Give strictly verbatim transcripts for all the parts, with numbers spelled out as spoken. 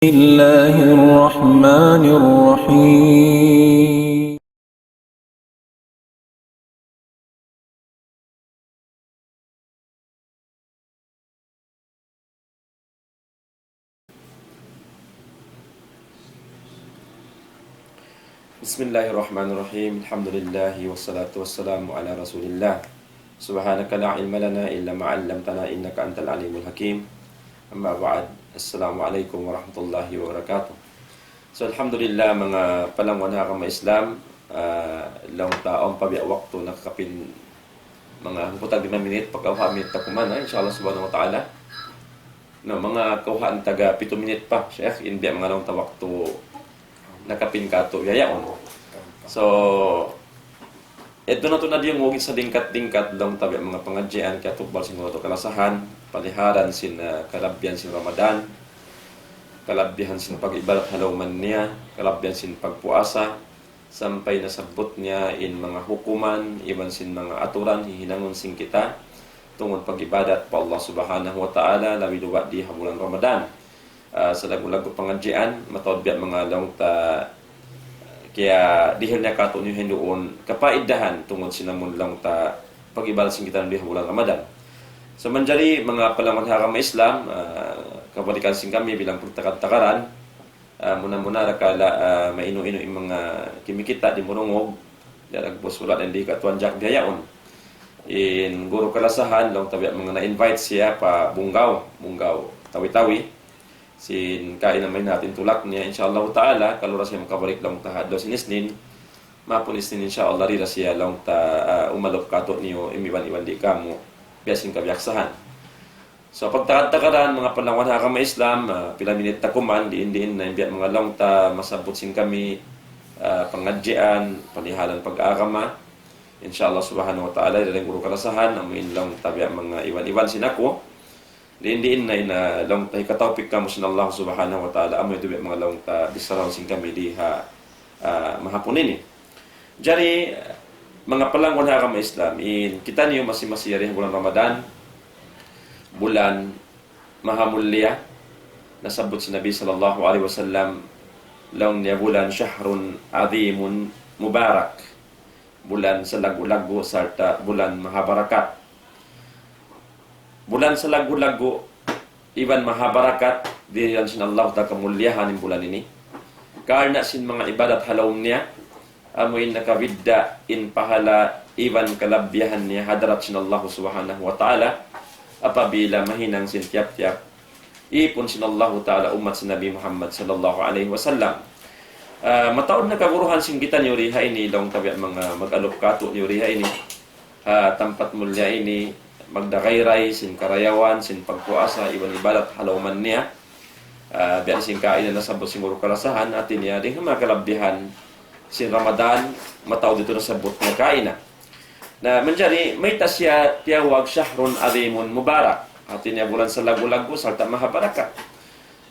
الله الرحمن الرحيم. بسم الله الرحمن الرحيم. الحمد لله والصلاة والسلام على رسول الله. سبحانك لا علم لنا إلا ما علمتنا إنك أنت العليم الحكيم. أما بعد. السلام عليكم ورحمة الله وبركاته. So, alhamdulillah, manga palangwan ha agama Islam, ah, laung ta awn pa biya' waktu nakakapin manga hangpu' tag lima minit, pagka upat minit ta kuman, ah, insha Allah subhanahu wa ta'ala. No, manga kawhaan taga pitu minit pa, Sheikh, in biya' manga laung ta waktu nakapin katu' biya' yaun. So, yadtu na tuud na diyungug in sadingkat-dingkat laung ta biya' manga pangadjian, kiyatukbal sin manga kalasahan, palihalan sin, ah, kalabbihan sin Ramadan, kalabbihan sin pag-ibadat ha lawm niya, kalabbihan sin pagpuasa, sampay nasabbut niya in manga hukuman, iban sin manga aturan, hihinangun sin kita, tungud pag-ibadat pa Allah Subhanahu wa Ta'ala, labi luba' di ha bulan Ramadan. Ah, sa laggu'-laggu' pangadjian, mataud biya' manga laung ta, kiyadihil niya katu' niyu hinduun, kapaidahan, tungud sin amun laung ta, pag-ibadat sin kita di ha bulan Ramadan. So, manjari manga palangwan ha agama Islam, ah, kabalikan sin kami bilang pagtakad-takaran, ah, muna-muna da kala, ah, mainu-inu in manga kimikita' di murungug, dagbus wala' na di katuan jak biya' yaun. In guru kalasahan, laung ta biya' manga na-invite siya pa Bunggaw, Bunggaw, Tawi-Tawi. Sin kaina mahinang in tulak niya, insha Allah ta'ala, kalu da siya makabalik laung ta ha adlaw sin Isnin, mahapun Isnin, insha Allah, di da siya laung ta, ah, umalup katu' niyu, imiban-iban di kamu, biya' sin kabiyaksahan. So, pagtakad-takaran, manga palangwan ha agama Islam, ah, pila minit ta kuman, diin-diin na in biya' manga laung ta masabbut sin kami, ah, pangadjian, palihalan pag-agama. Insha Allah subhanahu wa ta'ala, dayn guru kalasahan, amu in laung ta biya' manga iban-iban sin aku. Diin-diin na in, ah, laung ta hikatawpik kamu sin Allah subhanahu wa ta'ala, amu yadtu biya' manga laung ta bichara sin kami di ha, ah, mahapun ini. Jari, manga palangwan ha agama Islam, in kitaniyu masi-masi yari ha bulan Ramadan, bulan mahamulliya, nasabbut sin Nabi sallallahu alayhi wasallam, laung niya bulan shahrun azimun mubarak, bulan salaggu'-laggu' sarta' bulan mahabarakat. Bulan salaggu'-laggu' iban mahabarakat, dihilan sin Allah Ta'ala kamulliyahan in bulan ini. Karna' sin manga ibadat ha lawm niya, amu in nakabidda' in pahala iban kalabbihan niya ha hadarat sin Allah Subhanahu wa Ta'ala, apabila mahinang sin tiyap-tiyap ipun sin Allah Ta'ala ummat sin Nabi Muhammad sallallahu alayhi wasallam. Ah, mataud na kaguruhan sin kitaniyu di ha ini, laung ta biya' manga mag-alup katu' niyu di ha ini. Ha tampat mulliya ini, magdagayray sin karayawan, sin pagpuasa, iban ibadat ha lawm niya. Ah, biya' sin kaina nasabbut sin guru kalasahan, hati niya, di ha manga kalabbihan sin Ramadan, mataud yadtu nasabbut na kaina. Na, manjari, mayta' siya tiyawag shahrun azimun mubarak. Hati niya bulan salaggu'-laggu' sarta' mahabarakat.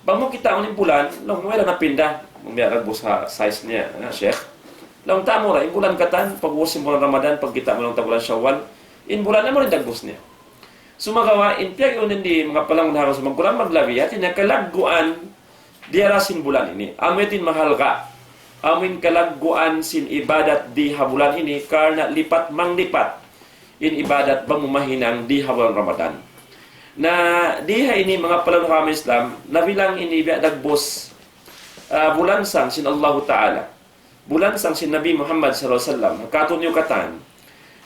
Bang mu kitaun in bulan, laung mu wala' na pinda. Bang biya' dagbus ha size niya, ha, Sheikh. Laung ta mu ra, in bulan katan, pag'ubus sin bulan Ramadan, pagkita' mu laung ta bulan Shawwal, in bulan na mu rin dagbus niya. Sumagawa', in piyag-iunan di manga palangwan ha agama, sumagawa' maglabi, hati niya kalagguan, diyara sin bulan ini. Amu yadtu in mahalga'. Amu in kalagguan sin ibadat di ha bulan ini, karna' lipat manglipat in ibadat bang mu mahinang di ha bulan Ramadan. Na di ha ini manga palangwan ha agama Islam, nabilang ini biya' dagbus, ah, bulansang sin Allahu Ta'ala. Bulansang sin Nabi Muhammad sallallahu alayhi wasallam. Katu' niyu katan.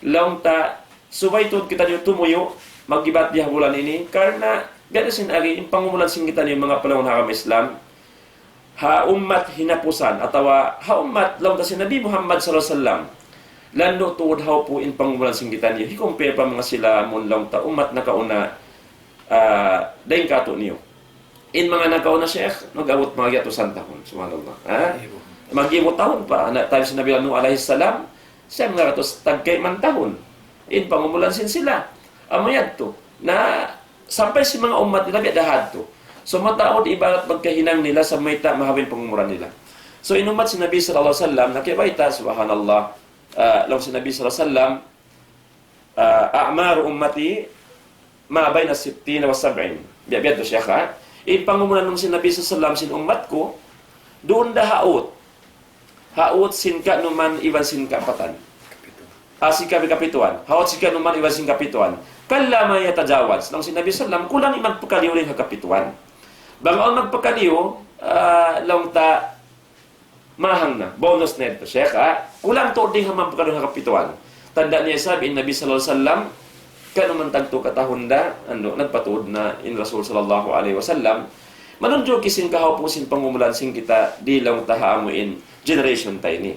Laung ta, subay tuud kitaniyu tumuyu', mag-ibadat di ha bulan ini. Karna', biya' da sin agi, in pangumulan sin kitaniyu manga palangwan ha agama Islam, ha ummat hinapusan, atawa ha ummat laung ta sin Nabi Muhammad sallallahu alayhi wasallam. Landu' tuud ha upu' in pangumulan sin kitaniyu. Hi-compare pa manga sila amun laung ta ummat nakauna, ah, dayn katu' niyu. In manga nakauna, Sheikh, nag-abut manga gatusan tahun. Subhanallah. Ha? Mag-ibu tahun pa. Na, time sin Nabi Nuh alayhi salam, siya manga gatus tagkayman tahun. In pangumulan sin sila. Amu yadtu. Na, sampay sin manga ummat nila biya' da hadtu. So, mataud ibarat pagkahinang nila sa mayta' mahaba' in pangumulan nila. So, in ummat sin Nabi sallallahu alayhi wasallam, nakibayta', subhanallah, ah, laung sin Nabi sallallahu alayhi wasallam, ah, أعمار أمتي ما بين ستين وسبعين. Biya', biya' yadtu, Sheikh, ha? In pangumulan sin Nabi sallallahu alayhi wasallam sin ummat ku, duun da ha ut. Ha ut sin kanuman iban sin kapatan. Ah, sin kapi-, kapituan. Ha ut sin kanuman iban sin kapituan. Qalla ma yatajawaz. Laung sin Nabi sallam, kulang in magpakaliyu dayn ha kapituan. Bang awn magpakaliyu, ah, laung ta, mahang na, bonus na yadtu, Sheikh, ha? Kulang tuud dayn ha magpakaliyu ha kapituan. Tanda' niya isab in Nabi sallallahu alayhi wasallam, kanuman tagtu katahun da, anu, nagpatuud na in Rasul sallallahu alayhi wasallam. Manunjuki sin kahawpu' sin pangumulan sin kita di laung ta ha amu in generation ta ini.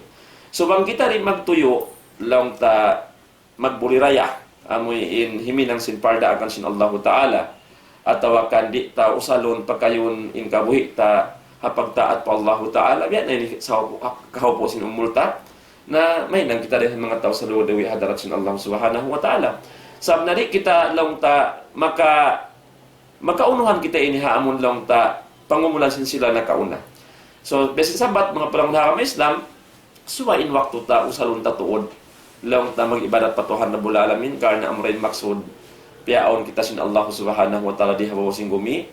So, bang kita di' magtuyu', laung ta magburiraya, amu in himinang sin pardaakan sin Allahu Ta'ala, atawa kan di' ta usalun pakayun in kabuhi' ta ha pagtaat pa Allahu Ta'ala, biya' na ini sa kahawpu' sin umul ta, na mahinang kita dayn ha manga tau saluwi' ha hadarat sin Allah Subhanahu wa Ta'ala. Sabab na di' kita laung ta maka makaunuhan kita ini ha amun laung ta pangumulan sin sila nakauna. So, biya' sin sabat, manga palangun ha agama Islam, subay in waktu ta usalun ta tuud laung ta mag-ibadat pa Tuhan Rabbul Alamin, karna' amura in maksud, piyaawn kita sin Allah Subhanahu wa Ta'ala di ha babaw sin gumi,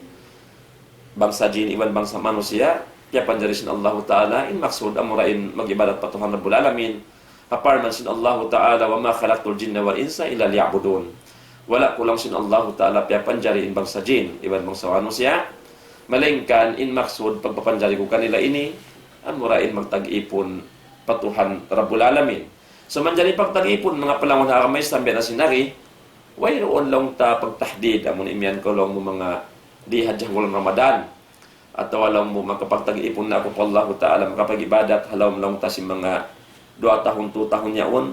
bangsa jin iban bangsa manusiya', piyapanjari sin Allah Ta'ala, in maksud amura in mag-ibadat pa Tuhan Rabbul Alamin, ha parman sin Allahu Ta'ala, وما خلقت الجن والإنس إلا ليعبدون. Wala' ku laung sin Allahu Ta'ala piyapanjari in bangsa jin, iban bangsa manusiya'. Malaingkan in maksud pagpapanjari ku kanila ini, amura in magtag-ipun pa Tuhan Rabbul Alamin. So, manjari pagtag-ipun, manga palangun ha agama Islam, biya' na sin nari, wayruun laung ta pagtahdid, amun imiyan kaw laung mu manga di hadja bulan Ramadan. Atawa laung mu makapagtag-ipun na aku pa Allahu Ta'ala, makapag-ibadat, ha lawm laung ta sin manga duwa tahun, tu tahun yaun,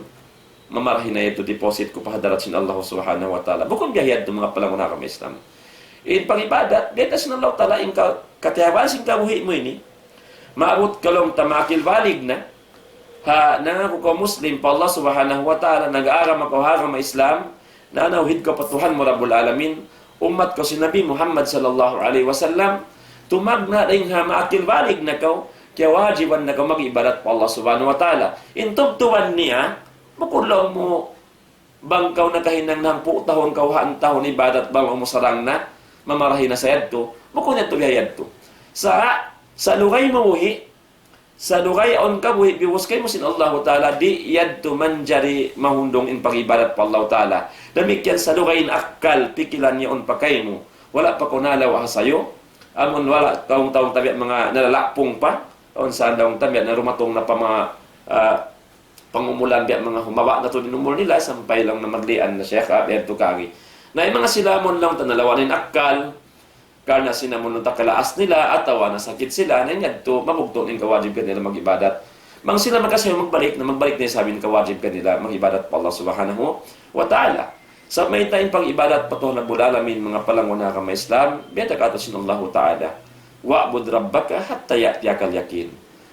mamarahi na yadtu deposit ku pa hadarat sin Allah Subhanahu wa Ta'ala. Bukun biya' yadtu manga palangun ha agama Islam. In pag-ibadat, biya' sin Allah Ta'ala, in ka-, katiyaban sin kabuhi' mu ini, maabut kaw laung ta maakil balig na, ha, nangaku kaw Muslim pa Allah Subhanahu wa Ta'ala, nag-agama kaw ha agama Islam, nanawhid kaw pa Tuhan mu Rabbul Alamin, ummat kaw sin Nabi Muhammad sallallahu alayhi wasallam, tumagna' dayn ha maakil balig na kaw, kiyawajiban na kaw mag-ibadat pa Allah Subhanahu wa Ta'ala. In tubtuban niya, bukun laung mu bang kaw nakahinang na hangpu' tahun kaw ha antahun ibadat bang laung mu sarang na, mamarahi na sa yadtu, bukun yadtu biya' yadtu. Sa, sa lugay mabuhi', sa lugay awn kabuhi' biyuhus kaymu sin Allahu Ta'ala, di' yadtu manjari mahundung in pag-ibadat pa Allahu Ta'ala. Damikkiyan sa lugay in akkal, pikilan yaun pa kaymu. Wala' pa kaw nalawa' ha sayu. Amun wala' kaw taung tabiya' manga nalalapung pa. Awn sa daung tabiya' na dumatung na pa manga, ah, pangumulan biya' manga humaba' na tuud in umul nila, sampay laung na maglian na, Sheikh, ah, biya' yadtu kari. Na in manga sila amun laung ta nalawa' na in akkal, karna' sin amun takalaas nila, atawa nasakit sila, na in yadtu, mabugtu' in kawajib kanila mag-ibadat. Bang sila makasayu magbalik, na magbalik na isab in kawajib kanila mag-ibadat pa Allah Subhanahu wa Ta'ala. Sa' mayta' in pag-ibadat pa Tuhan Rabbul Alamin, manga palangun ha agama Islam, biya' da katu' sin Allahu Ta'ala, وَاعْبُدْ رَبَّكَ حَتَّى يَأْتِيَكَ الْيَقِينُ.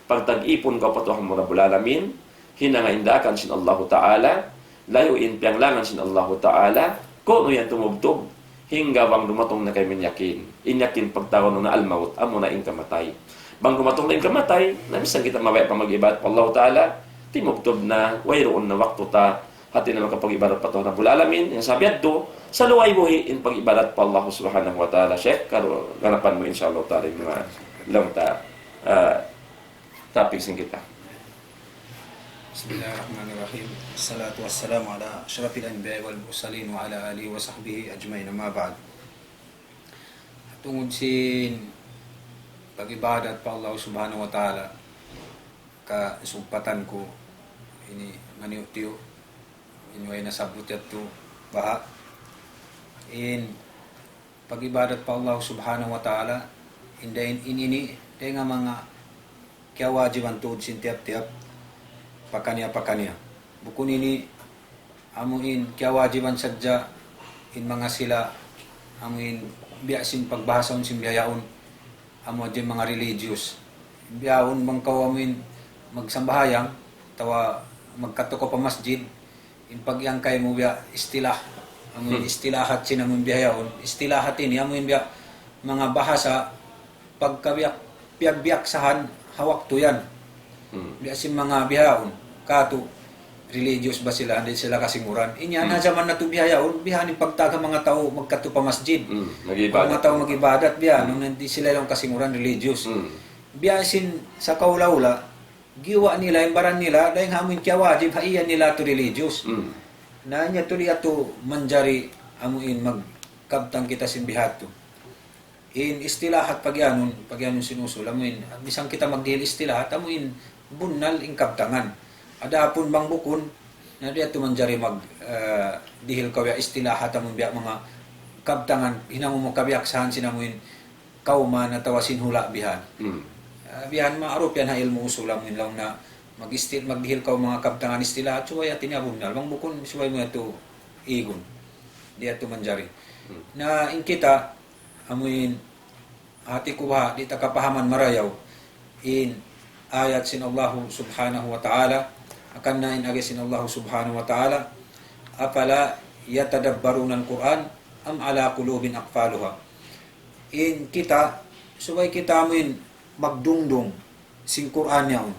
Pagtag-ipun kaw pa Tuhan mu Rabbul Alamin, hinanga in daakan sin Allahu Ta'ala, layu' in piyanglangan sin Allahu Ta'ala, kunu' yan tumubtub, hangga bang dumatung na kaymu in yakin. In yakin pagtawagun na al-mawt, amuna in kamatay. Bang dumatung na in kamatay, na misan kita mabaya' pa mag-ibadat pa Allahu Ta'ala, timubtub na, wayruun na waktu ta, hati na makapag-ibadat pa Tuhan Rabbul Alamin, in sabab yadtu, sa lugay buhi' in pag-ibadat pa Allah Subhanahu wa Ta'ala. Sheikh, karu-, ganapan mu insha Allah Ta'ala in manga laung ta, ah, topic sin kita. بسم الله الرحمن الرحيم. الصلاة والسلام على أشرف الأنبياء والمرسلين وعلى آله وصحبه أجمعين. أما بعد. Tungud sin pag-ibadat pa Allah Subhanahu wa Ta'ala, kasugpatan ku ini maniyu'-tiyu', in way nasabbut yadtu baha'. In pag-ibadat pa Allah Subhanahu wa Ta'ala, in dayn in ini, dayn ha manga kiyawajiban tuud sin tiyap-tiyap pakaniya-pakaniya. Bukun ini amu in kiyawajiban sadja in manga sila, amu in biya' sin pagbahasahun sin bihaun, amu hadja in manga religious. Bihaun bang kaw amu in magsambahayang, atawa magkadtu kaw pa masjid, in pag-iyan kaymu biya' istilah. Amu in Hmm. istilahat sin amu in bihaun. Istilahat ini, amu in biya' manga bahasa pagkabiyak-, piyagbiyak sahan ha waktu yan. Hmm. Biya' sin manga bihaun. Katu', religious ba sila, di' sila kasinguran. Inya na jaman natu' bihaun, bihan in pagtawagun manga tau magkadtu pa masjid. Hmm, manga tau mag-ibadat biya', nung di' sila laung kasinguran religious. Hmm. Biya' sin sa kaula-ula, giyuwa' nila, in baran nila, dayng ha amuin kiyawajib, ha iyan nila tu religious. Hmm. Na inya tu di' atu manjari amuin magkabtang kita sin bihadtu. In istilahat pagiyanun, pagiyanun sin usul, amuin, misan kita magdihil istilahat, amuin bunnal in kabtangan. Adapun bang bukun, na di' atu manjari mag, eh, dihil kaw ya istilahat amuin biya' manga kabtangan, hinangun mu kabiyaksahan sin amuin kawman atawa sin hula' bihan. Hmm. Ah, bihan ma'ruf yan ha ilmu' usul amuin laung na mag-istil-, magdihil kaw manga kabtangan istilahat, subay hati niya bunnal. Bang bukun, subay mu atu igun. Di' atu manjari. Hmm. Na in kita, amuin, hati ku baha', di' ta kapahaman marayaw in ayat sin Allahu Subhanahu wa Ta'ala, hangkan na in agi sin Allahu Subhanahu wa Ta'ala, أفلا يتدبرون القرآن أم على قلوب أقفالها. In kita, subay kita amuin magdungdung sin Qur'an yaun.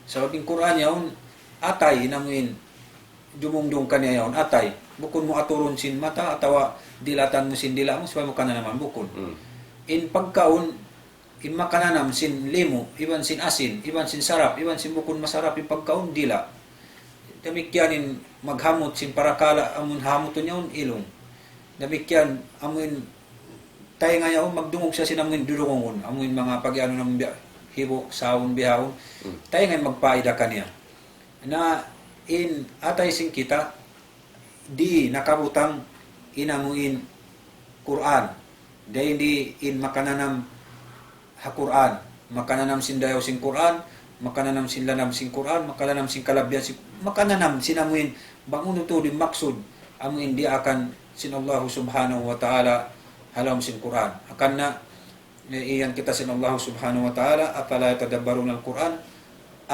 Sabab in Qur'an yaun, atay in amuin dumungdung kaniya yaun, atay. Bukun mu aturun sin mata atawa dilatan mu sin dila' mu, subay mu kananaman, bukun. Hmm. In pagkaun, in makananam sin limu, iban sin asin, iban sin sarap, iban sin bukun masarap in pagkaun, dila'. Damikkiyan in maghamut sin parakala', amun hamutun yaun ilung. Damikkiyan amun taynga yaun magdungug siya sin amun dudungugun, amun manga pagiyanun amun biya' hibu', saun, bihaun. Hmm. Taynga in magpaida kaniya. Na in atay sin kita, di' nakabutang in amuin Qur'an. Dayn di in makananam ha Qur'an, makananam sin dayaw sin Qur'an, makananam sin lanab sin Qur'an, makananam sin kalabbihan sin, makananam sin amuin bang unu tuud in maksud amuin diyaakan sin Allahu Subhanahu wa Ta'ala ha lawm sin Qur'an. Hangkan na, eh, iyan kita sin Allahu Subhanahu wa Ta'ala, أفلا يتدبرون القرآن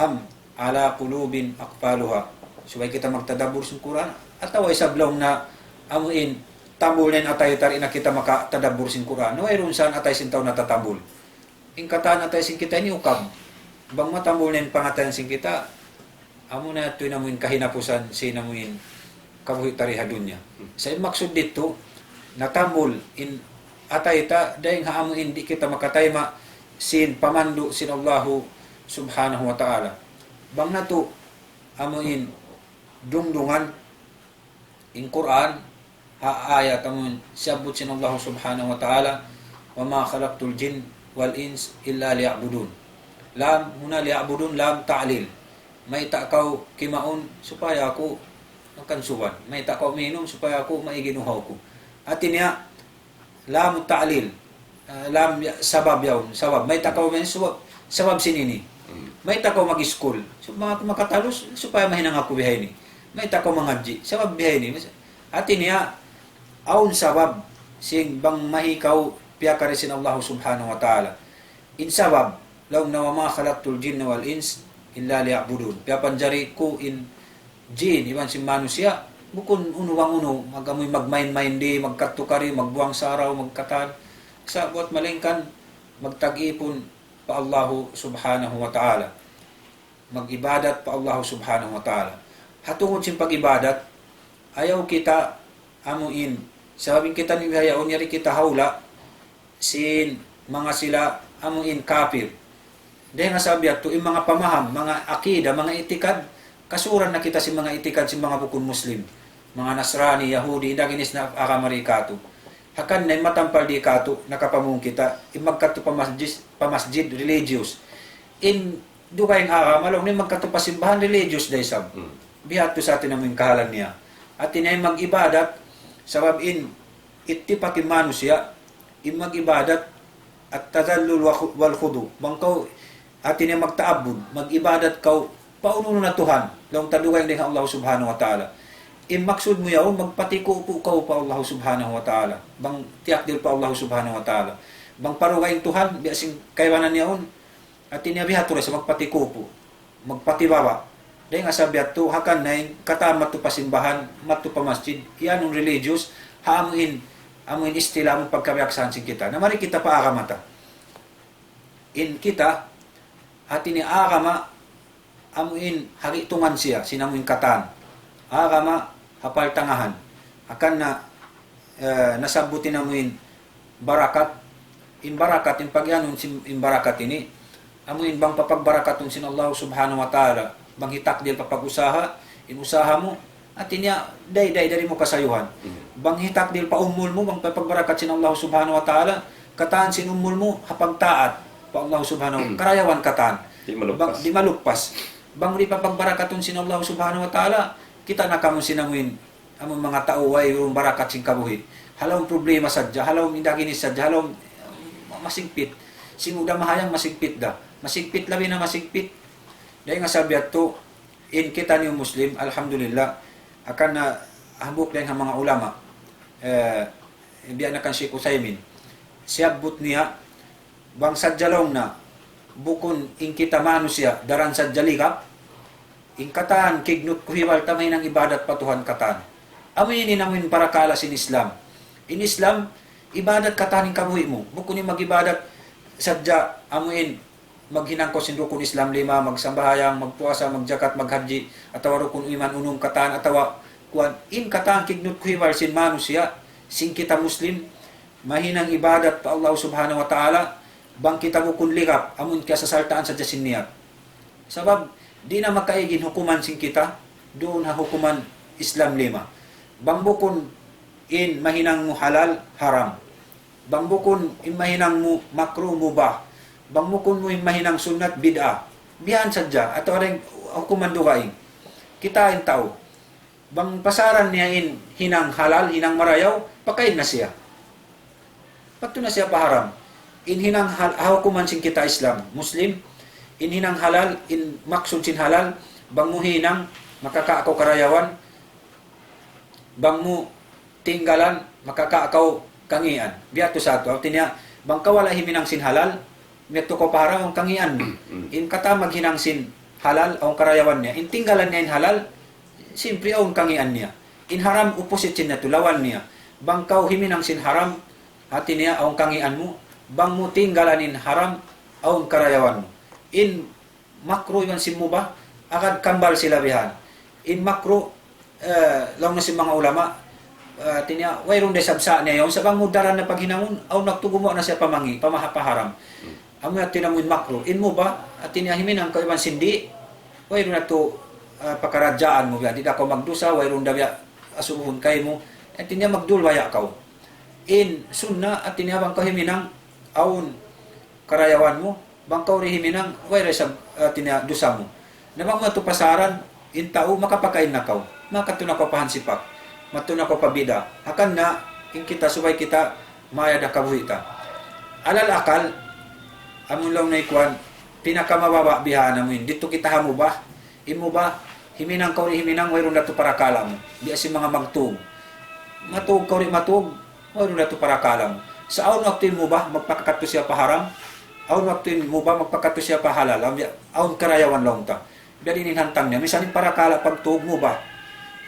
أم على قلوب أقفالها. Subay kita magtadabbur sin Qur'an, atawa isab laung na amuin tambul na in atay ta, di' na kita makatadabbur sin Qur'an. Na wayruun sa in atay sin tau natatambul. In katan atay sin kita ini ukab. Bang matambul na in pangatayan sin kita, amu na yadtu in amuin kahinapusan sin amuin kabuhi' ta di ha dunya. Sa' in maksud didtu, natambul in atay ta, dayng ha amuin di' kita makatayma' sin pamandu' sin Allahu Subhanahu wa Ta'ala. Bang natu' amuin dungdungan in Qur'an, ha ayat amun siyabbut sin Allahu Subhanahu wa Ta'ala, وما خلقت الجن والإنس إلا ليعبدون. Lam, huna liya'budun, lam ta'lil. Mayta' kaw kimaun, supaya aku makansuban. Mayta' kaw minum, supaya aku maig in uhaw ku. Hati niya, lam ta'lil. Ah, lam ya-, sabab yaun, sabab. Mayta' kaw main, sabab, sabab sin ini. Hmm. Mayta' kaw mag-iskul. Supaya aku makatalus, supaya mahinang aku bihaini. Mayta' kaw mangadji', sabab bihaini. Hati niya, awn sabab sin bang mahi kaw piyakari sin Allahu Subhanahu wa Ta'ala. In sabab, laung niya, وما خلقت الجن والإنس إلا ليعبدون. Piyapanjari ku in jin iban sin manusiya', bukun unu bang unu, mag-amuy magmain-main di, magkadtu kari, magbuwang saraw, magkatan. Sa' buwat malaingkan magtag-ipun pa Allahu Subhanahu wa Ta'ala. Mag-ibadat pa Allahu Subhanahu wa Ta'ala. Ha tungud sin pag-ibadat, ayaw kita amuin. Sabab in kita ini bihaun, yari kita ha hula' sin manga sila amuin kapir. Dayn ha sabab yadtu, in manga pamaham, manga akida, manga itikad, kasuran na kita sin manga itikad sin manga bukun Muslim. Manga Nasrani, Yahudi, inda ginis na agama di katu'. Hangkan na in matampal di katu', nakapamung kita, in magkadtu pa masjid, pa masjid, religious. In dugaing agama, laung niya in magkadtu pa simbahan, religious da isab. Hmm. Biya' hādtu sa atin amu in kahalan niya. Hāti niya in mag-ibadat, sabab in ittipak in manusiya', in mag-ibadat, at-tadhallul wa khu-, wal khudu'. Bang kaw, hāti niya magta'abbud, mag-ibadat kaw, pa unu-unu na Tuhan, laung ta dugaing dayn ha Allah Subhanahu wa Ta'ala. In maksud mu yaun, magpatikupu kaw pa Allah Subhanahu wa Ta'ala. Bang tiyakdil pa Allah Subhanahu wa Ta'ala. Bang pa dugaing Tuhan, biya' sin kaibanan yaun, hāti niya biya' hādtu da isab magpatikupu, magpatibaba. Dayn ha sabab yadtu, hangkan na in katan madtu pa simbahan, madtu pa masjid, iyanun religious, ha amu in, amu in istilah, amu in pagkabiyaksahan sin kita. Na mari kita pa agama ta. In kita, hāti niya agama, amuin ha gi'tungan siya sin amuin katan. Agama ha paltangahan. Hangkan na, eh, nasabbut in amuin barakat. In barakat, in pagiyanun sin, in barakat ini, amuin bang papagbarakatun sin Allah Subhanahu wa Ta'ala, bang hitakdil pa pag-usaha, in usaha mu, hati niya, day-day di' mu kasayuhan. Hmm. Bang hitakdil pa umul mu, bang papagbarakat sin Allah Subhanahu wa Ta'ala, katan sin umul mu, ha pagtaat pa Allah Subhanahu wa Ta'ala, karayawan katan. Di' maluppas. Bang, di' maluppas. Bang di' papagbarakatun sin Allah Subhanahu wa Ta'ala, kita' na kamu sin amuin, amuin manga tau wayruun barakat sin kabuhi'. Ha lawm problema sadja, ha lawm indaginis sadja, ha lawm, uh, masigpit. Simud da mahayang masigpit da. Masigpit, labi na masigpit. Dayn ha sabab yadtu, in kitaniyu Muslim, alhamdulillah, hangkan na hambuuk dayn ha manga ulama, eh, biya' na kan Sheikh Uthaymin. Siyabbut niya, bang sadja laung niya, bukun in kita manusiya', daran sadja ligap, in katan kignut kuhiwal ta mahinang ibadat pa Tuhan katan. Amu ini in amuin parakala' sin Islam. In Islam, ibadat katan in kabuhi' mu. Bukun in mag-ibadat sadja amuin maghinang kaw sin rukun Islam lima, magsambahayang, magpuasa, magjakat, maghajji, atawa rukun iman unum katan, atawa kuwan. In katan kignut kuhiwal sin manusiya', sin kita Muslim, mahinang ibadat pa Allah Subhanahu wa Ta'ala, bang kita bukun ligap, amun kiyasasaltaan sadja sin niyat. Sabab, di' na makaig in hukuman sin kita, duun ha hukuman Islam lima. Bang bukun in mahinang mu halal, haram. Bang bukun in mahinang mu makruh, mubah. Bang bukun mu in mahinang sunnat, bid'ah. Bihan sadja, atawa dayn hukuman dugaing. Kita' in tau. Bang pasaran niya in hinang halal, hinang marayaw, pakain na siya. Pagtu na siya pa haram. In hinang hal-, ha hukuman sin kita Islam, Muslim, in hinang halal, in maksud sin halal, bang mu hinang, makaka' kaw karayawan, bang mu tinggalan, makaka' kaw kangīan. Biya' tu sa tu. Hati niya, bang kaw wala' himinang sin halal, miyadtu kaw pa haram, awn kangīan mu. Mm. In katan maghinang sin halal, awn karayawan niya. In tinggalan niya in halal, simpri awn kangīan niya. In haram, opposite sin yadtu, lawan niya. Bang kaw himinang sin haram, hati niya, awn kangīan mu. Bang mu tinggalan in haram, awn karayawan mu. In makruh iban sin mubah, agad kambal sila bihan. In makruh, eh, laung na sin manga ulama, eh, hati niya, wayruun da isab sa' niya yaun, sa' bang mu daran na paghinangun, awn waktu gumuwa' na siya pa mangi', pa maha-, pa haram. Hmm. Amu yadtu in amuin makruh. In mubah, hati niya himinang kaw iban sin di', wayruun na tu, eh, pakaradjaan mu biya', di' da kaw magdusa, wayruun da biya' asubuhun kaymu. Hati niya magdulwaya' kaw. In sunnah, hati niya bang kaw himinang, awn karayawan mu, bang kaw di' himinang, way da isab, hati niya, dusa mu. Na bang mu yadtu pasaran, in tau makapakain na kaw. Makadtu na kaw pa hansipak. Madtu na kaw pa bid'ah. Hangkan na, in kita subay kita, mayad ha kabuhi' ta. Alal akal, amun laung na ikuan, pinakamababa' bihan amuin. Didtu kita ha mubah, in mubah, himinang kaw di' himinang, wayruun da tu parakala' mu. Biya' sin manga magtug. Matug kaw di' matug, wayruun da tu parakala' mu. Sa' awn waktu in mubah, magpakakadtu siya pa haram. Awn waktu in mubah, magpakakadtu siya pa halal. Awn, awn karayawan laung ta. Biya' diin in hantang niya. Minsan in parakala' pagtug mubah.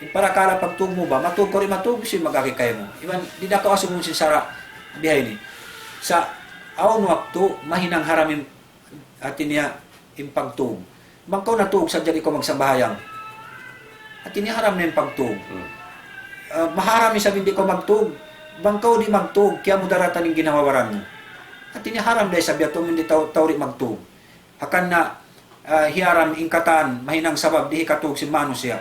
In parakala' pagtug mubah, matug kaw di' matug, sin mag-agi kaymu. Iban, di' da kaw asubuhun sin sara' bihaini. Sa' awn waktu, mahinang haram in hati niya in pagtug. Bang kaw natug sadja di' kaw magsambahayang. Hati niya haram na in pagtug. Hmm. Ah, maharam isab in di' kaw magtug. Bang kaw di' magtug, kiyamudaratan in ginhawa-baran mu. Hati niya haram da isab yadtu amun di' tau, tau di' magtug. Hangkan na, ah, hiyaram in katan, mahinang sabab di' hikatug sin manusiya'.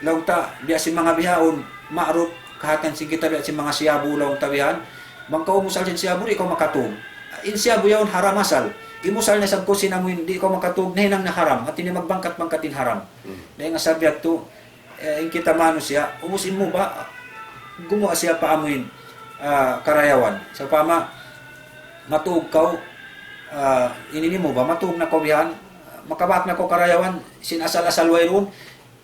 Laung ta, biya' sin manga bihaun, ma'ruf, kahātihan sin kita biya' sin manga siyabu, laung ta bihan. Bang kaw umusal sin siyabu, di' kaw makatug. In siyabu yaun haram asal. Imusal na isab kaw sin amuin, di' kaw makatug, nahinang na haram. Hati niya magbangkat-bangkat in haram. Hmm. Dayn ha sabab yadtu, eh, in kita manusiya', ubus in mubah, gumuwa' siya pa amuin, ah, karayawan. Sawpama, matug kaw, ah, ini in mubah, matug na kaw bihan, makabak na kaw karayawan, sin asal-asal wayruun,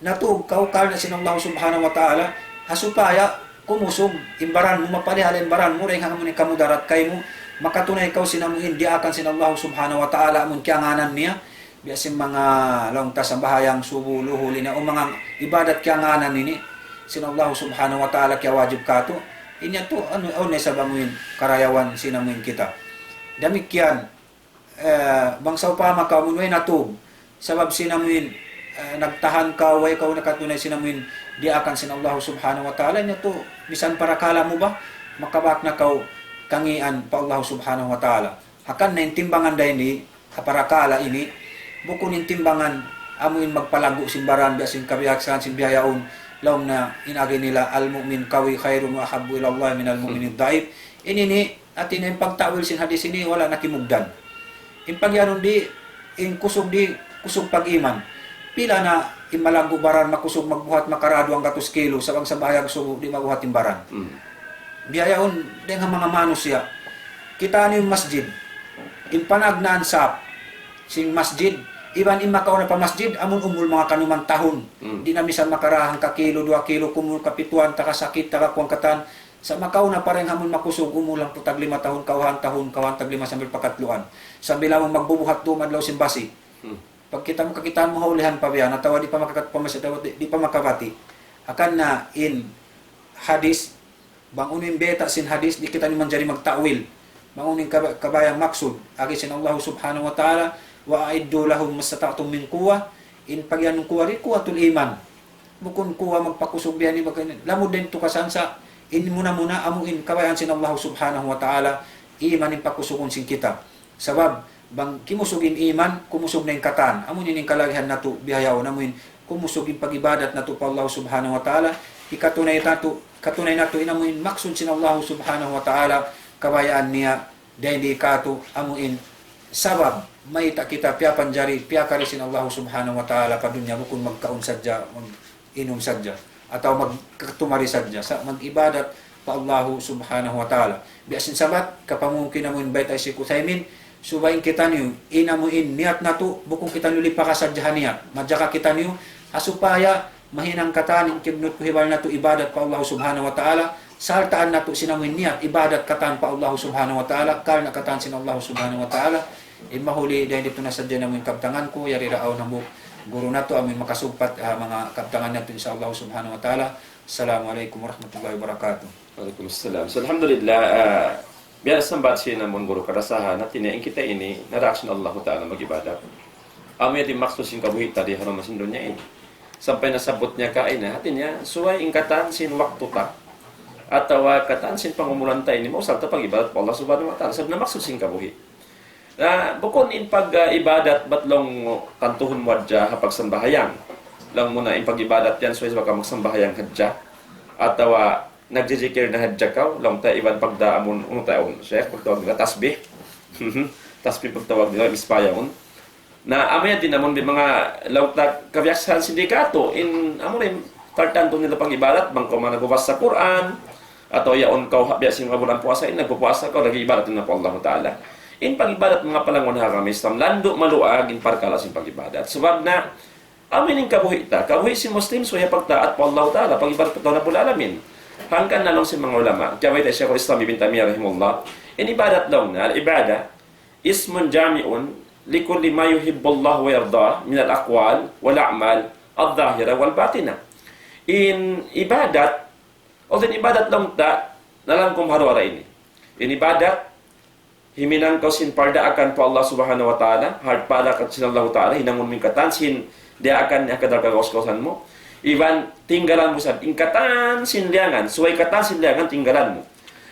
natug kaw karna' sin Allah Subhanahu wa Ta'ala, ha supaya kumusug in baran mu, mapalihala in baran mu, dayn ha amun kamudarat kaymu, makatunay kaw sin amuin diyaakan sin Allah Subhanahu wa Ta'ala, amun kiyangānan niya, biya' sin manga laung ta sambahayang subu, luhul, ini, o manga ibadat kiyangānan ini, sin Allah Subhanahu wa Ta'ala kiyawajib kātu', ini yadtu, unu, unu na isab amuin karayawan sin amuin kita. Damikkiyan, eh, bang sawpama kaw amun way natug, Sabab sin amuin, eh, nagtahan kaw, way kaw nakatunay sin amuin diyaakan sin Allah Subhanahu wa Ta'ala, niya tu, misan parakala' mu ba, makabak na kaw kangīan pa Allah Subhanahu wa Ta'ala. Hangkan na in timbangan dayn di, ha parakala' ini, bukun in timbangan amuin magpalaggu' sin baran, biya' sin kabiyaksahan sin bihaun, laung na in agi nila, المؤمن القوي خير وأحب إلى الله من المؤمن الضعيف. Ini ini, hāti niya in pagta'wil sin hadis ini, wala' na kimugdan. In pagiyanun di, in kusug di, kusug pag-iman. Pila na in malaggu' baran, makusug magbuhat makarā duwang gatus kilo, sa' bang sambahayang subu, di' mabuhat in baran. Hmm. Biya' yaun, dayn ha manga manusiya'. Kitaa niyu in masjid. In panagnaan sap sin masjid, iban in makauna pa masjid, amun umul manga kanuman tahun. Hmm. Di' na misan makarā hangka kilo, duwa kilo, kumul kapituan, taga sakit, taga kuwan katan. Sa' makauna pa dayn ha amun makusug umul hangpu' tag lima tahun, kawhaan tahun, kawhaan tag lima sambil pakatluan. Sambil amun magbubuhat duun adlaw sin basi. Hmm. Pagkita' mu, kakitaan mu ha ulihan pa biya' na, atawa di' pa makakat-, pa masjid, atawa di', di' pa makabati'. Hangkan na in hadis, bang unu in bayta' sin hadis, di' kitaniyu manjari magta'wil. Bang unu in kaba-, kabayaan maksud, agi sin Allah Subhanahu wa Ta'ala, وأعدوا لهم ما استطعتم من قوة, in pagiyanun quwwa di, قوة الإيمان. Bukun quwwa magpakusug biya' ini, baka ini. Lamud dayn tukasan sa', in muna-muna amu in kabayaan sin Allah Subhanahu wa Ta'ala, iman in pakusugun sin kita. Sabab, bang kimusug in iman, kumusug na in katan. Amu in kalagihan natu', bihaun, amu in kumusug in pag-ibadat natu' pa Allah Subhanahu wa Ta'ala, hikatunay natu', katunay natu' in amu in maksud sin Allah Subhanahu wa Ta'ala, kabayaan niya, dayn di katu', amu in sabab, mayta' kita piyapanjari, piyakari sin Allah Subhanahu wa Ta'ala pa dunya, bukun magkaun sadja, mag-inum sadja, atawa magkatumari sadja, sa' mag-ibadat pa Allah Subhanahu wa Ta'ala. Biya' sin sabat, kapamungkin amu in bayta' hi Shaykh Uthaymin, subay in kitaniyu, in amu in niyat natu', bukun kitaniyu lipaka sadja ha niyat. Majaka kitaniyu, ha supaya mahinang katan in kibnut kuhibal natu' ibadat pa Allah Subhanahu wa Ta'ala, sartaan natu' sin amu in niyat ibadat katan pa Allah Subhanahu wa Ta'ala, karna' katan sin Allah Subhanahu wa Ta'ala. In mahuli dayn didtu na sadja in amu in kabtangan ku, yari da awn hambuuk guru natu' amu in makasugpat, ah, manga kabtangan natu', insya Allah Subhanahu wa Ta'ala. Assalamu alaykum warahmatullahi wabarakatuh. Waalaikumsalam. So, alhamdulillah, ah, biya' sambat sin amun guru karasahan, hāti niya in kita ini, naraak sin Allah Ta'ala mag-ibadat. Amu yan in maksud sin kabuhi' ta di ha lawm sin dunya ini. Sampay nasabbut niya kaina, hāti niya, subay in katan sin waktu ta, atawa katan sin pangumulan ta ini, mausal ta pag-ibadat pa Allah Subhanahu wa Ta'ala. Sabab na maksud sin kabuhi'. Na, bukun in pag, ah, ibadat, bat laung mu tantuhun mu hadja ha pagsambahayang. Laung mu na in pag-ibadat yan, subay sa baka magsambahayang hadja. Atawa, nagjijikir na hadja kaw, laung ta iban pagda amun, unu ta yaun, Sheikh, pagtawag nila tasbih. Tasbih pagtawag nila, mispayahun. Na, amu yan din amun bi manga laung ta kabiyaksahan sin di katu', in, amu rin, tartantu nila pag-ibadat, bang kaw man nagbabasa Qur'an, atawa yaun kaw ha-, biya' sin manga bulan puasa, in nagpupuasa kaw, nag-iibadat na pa Allah Ta'ala. In pag-ibadat, manga palangun ha agama Islam, landu' maluag in parkala' sin pag-ibadat. Sabab na, amu in kabuhi' ta, kabuhi' sin Muslim, subay pagtaat pa Allah Ta'ala, pag-ibadat pa Rabbul Alamin. Hangkan na laung sin manga ulama, kiyabayta' hi Shaykhul Islam Ibn Taymiyyah rahimahullah, in ibadat laung niya, العبادة اسم جامع لكل ما يحب الله ويرضاه من الأقوال والأعمال الظاهرة والباطنة. In ibadat, o in ibadat laung ta, nalangkum ha duwa ini. In ibadat, himinang kaw sin pardaakan pa Allah Subhanahu wa Ta'ala, hard para kat sin Allah Ta'ala, hinangun mu in katan sin diyaakan niya ha kadar kagaus-gausan mu. Iban tinggalan mu sad, in katan sin liyangan, subay katan sin liyangan tinggalan mu.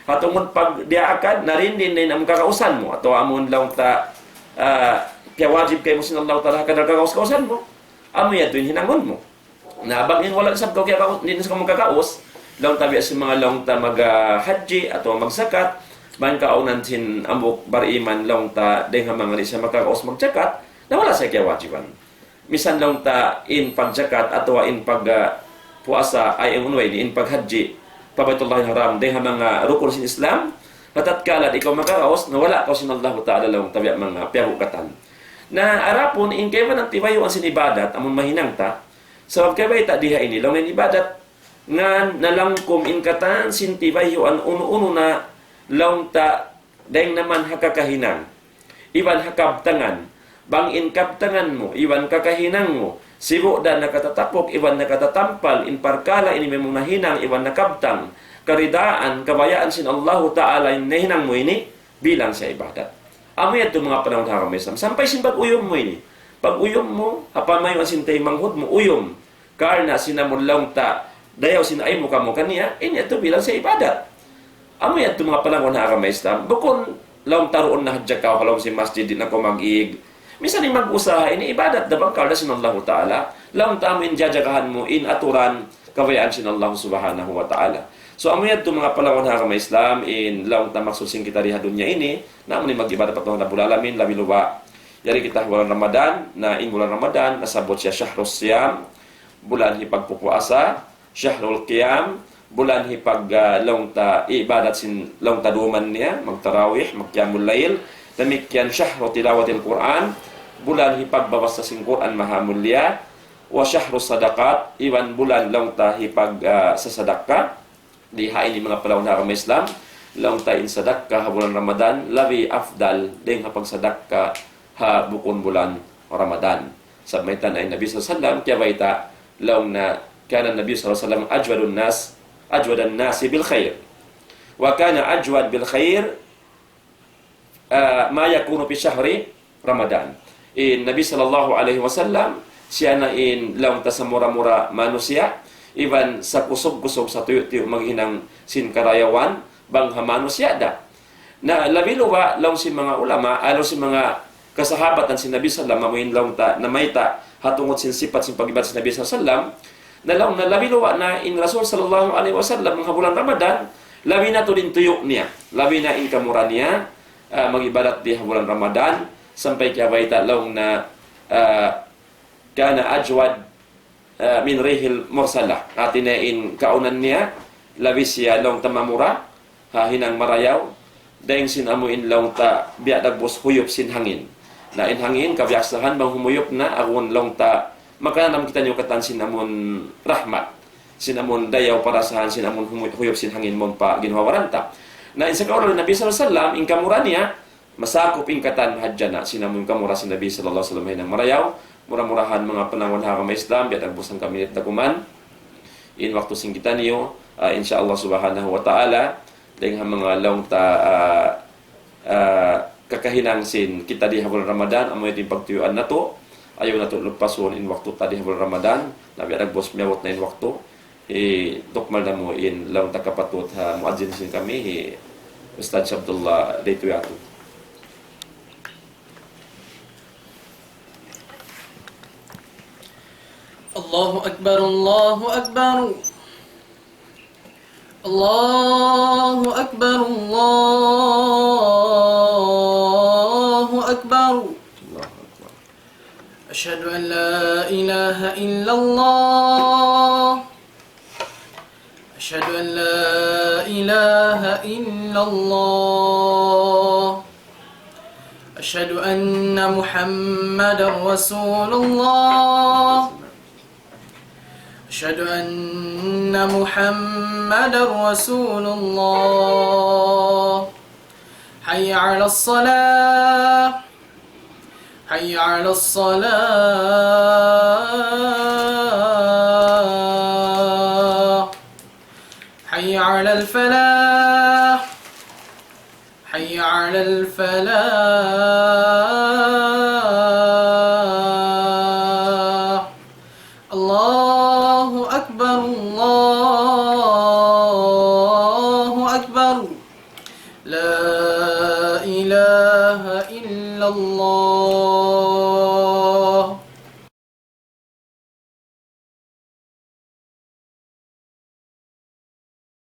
Hāti niya pagdiyaakan, na dayn di in amun kagausan mu, atawa amun laung ta, ah, piyawajib kaymu sin Allah Ta'ala ha kadar kagaus-gausan mu. Amu yadtu in hinangun mu. Na, bang in wala' isab kaw kiyagaus, di' na sa kamu kagaus, laung ta biya' sin manga laung ta mag, ah, hajji atawa magzakat, bang in kaawnan sin hambuuk bariman laung ta, dayn ha manga di' siya makagaus magzakat, na wala' siya kiyawajiban. Misan laung ta in pagzakat atawa in pag, ah, puasa, ay, in unu ini, in paghajji pa Baytullahil Haram, dayn ha manga rukun sin Islam, na tatkala di' kaw makagaus, na wala' kaw sin Allahu Ta'ala laung ta biya' manga piyabukatan. Na, adapun in kaibanan tibayuan sin ibadat, amun mahinang ta, sabab kabayta' di ha ini, laung in ibadat, ngan nalangkum in katan sin tibayuan unu-unu na laung ta dayn naman ha kakahinang, iban ha kabtangan. Bang in kabtangan mu, iban kakahinang mu, sibu' da nakatatapuk, iban nakatatampal, in parkala' ini amu in nahinang, iban nakabtang, karidaan, kabayaan sin Allahu Ta'ala in nahinang mu ini, bilang siya ibadat. Amu yadtu manga panaw ha agama Islam. Sampay sin pag-uyum mu ini. pag-uyum mu, ha pamayuan sin taymanghud mu, uyum. Karna' sin amun laung ta, dayaw sin aymu kamu kaniya, ini yadtu bilang sin ibadat. Amu yadtu manga palangga' ha agama Islam. Bukun laung ta duun na hadja kaw ha lawm sin masjid, di' na kaw mag-ig. Minsan in mag-usaha ini ibadat da bang karna' sin Allahu Ta'ala. Laung ta amu in jajagahan mu, in aturan, kabayaan sin Allah Subhanahu wa Ta'ala. So, amu yadtu manga palangga' ha agama Islam, in laung ta maksud sin kita di ha dunya ini, na amu in mag-ibadat pa Tuhan Rabbul Alamin, labi luba. Yari kita ha bulan Ramadan, na in bulan Ramadan, nasabbut siya shahrus siyam, bulan hipagpupuasa, shahrul qiyam, bulan hipag, ah, laung ta ibadat sin laung ta duman niya, magtarawih, magqiyamul layl, damikkiyan shahru tilawatil Qur'an, bulan hipagbabasa sin Qur'an maha mulia, wa shahru sadaqat, iban bulan laung ta hipag, ah, sasadakka. Di ha ini manga palangga' ha agama Islam, laung ta in sadakka ha bulan Ramadan, labi afdal dayn ha pagsadakka ha bukun bulan Ramadan. Sabab mayta' na in Nabi sallallahu alayhi wasallam, kiyabayta', laung niya, كان النبي صلى الله عليه وسلم أجود الناس، أجود الناس بالخير. وكان أجود بالخير ah, ما يكون في شهر رمضان. In Nabi sallallahu alayhi wasallam, siya na in laung ta samura-mura manusiya', iban sakusug-kusug, satuyu'-tuyu' maghinang sin karayawan, bang ha manusiya' da. Na labi luba, laung sin manga ulama, ah, laung sin manga kasahabatan sin Nabi sallallahu alayhi wasallam, amu in laung ta namayta' ha tungud sin sipat sin pag-ibadat sin Nabi sallallahu alayhi wasallam, na laung niya labi luba na in Rasul sallallahu alayhi wasallam ha bulan Ramadan, labi na tuud in tuyu' niya, labi na in kamura niya, ah, mag-ibadat di ha bulan Ramadan, sampay kiyabayta' laung niya, ah, كان أجود, ah, من الريح المرسلة. Hati niya in kaunan niya, labi siya laung ta mamura, ha hinang marayaw, dayn sin amu in laung ta biya' dagbus huyup sin hangin. Na in hangin, kabiyaksahan bang humuyup na, agun laung ta, makananam kitaniyu katan sin amun rahmat, sin amun dayaw parasahan, sin amun humu-, huyup sin hangin mawn pa ginhawa-baran ta. Na in sakaulun Nabi sallallahu alayhi wasallam, in kamura niya, masakup in katan hadja na sin amun kamura sin Nabi sallallahu alayhi wasallam ha hinang marayaw. Mura-murahan manga palangga' ha agama Islam, biya' dagbus hangka minit da kuman in waktu sin kitaniyu, ah, insya Allah subhanahu wa ta'ala, dayn ha manga laung ta, ah, ah, kakahinang sin kita di ha bulan Ramadan, amu yadtu in pagtuyuan natu', ayaw natu' lupasun in waktu ta di ha bulan Ramadan, na biya' dagbus miyabut na in waktu, hi, tukmal namu' in laung ta kapatut ha muadzin sin kami, hi Ustadz Abdullah Daytu Yatu. الله أكبر، الله أكبر. الله أكبر، الله أكبر. الله أكبر. أشهد أن لا إله إلا الله. أشهد أن لا إله إلا الله. أشهد أن محمدا رسول الله. أشهد أن محمدا رسول الله. حي على الصلاة. حي على الصلاة. حي على الفلاح. حي على الفلاح. الله أكبر، الله أكبر. لا إله إلا الله.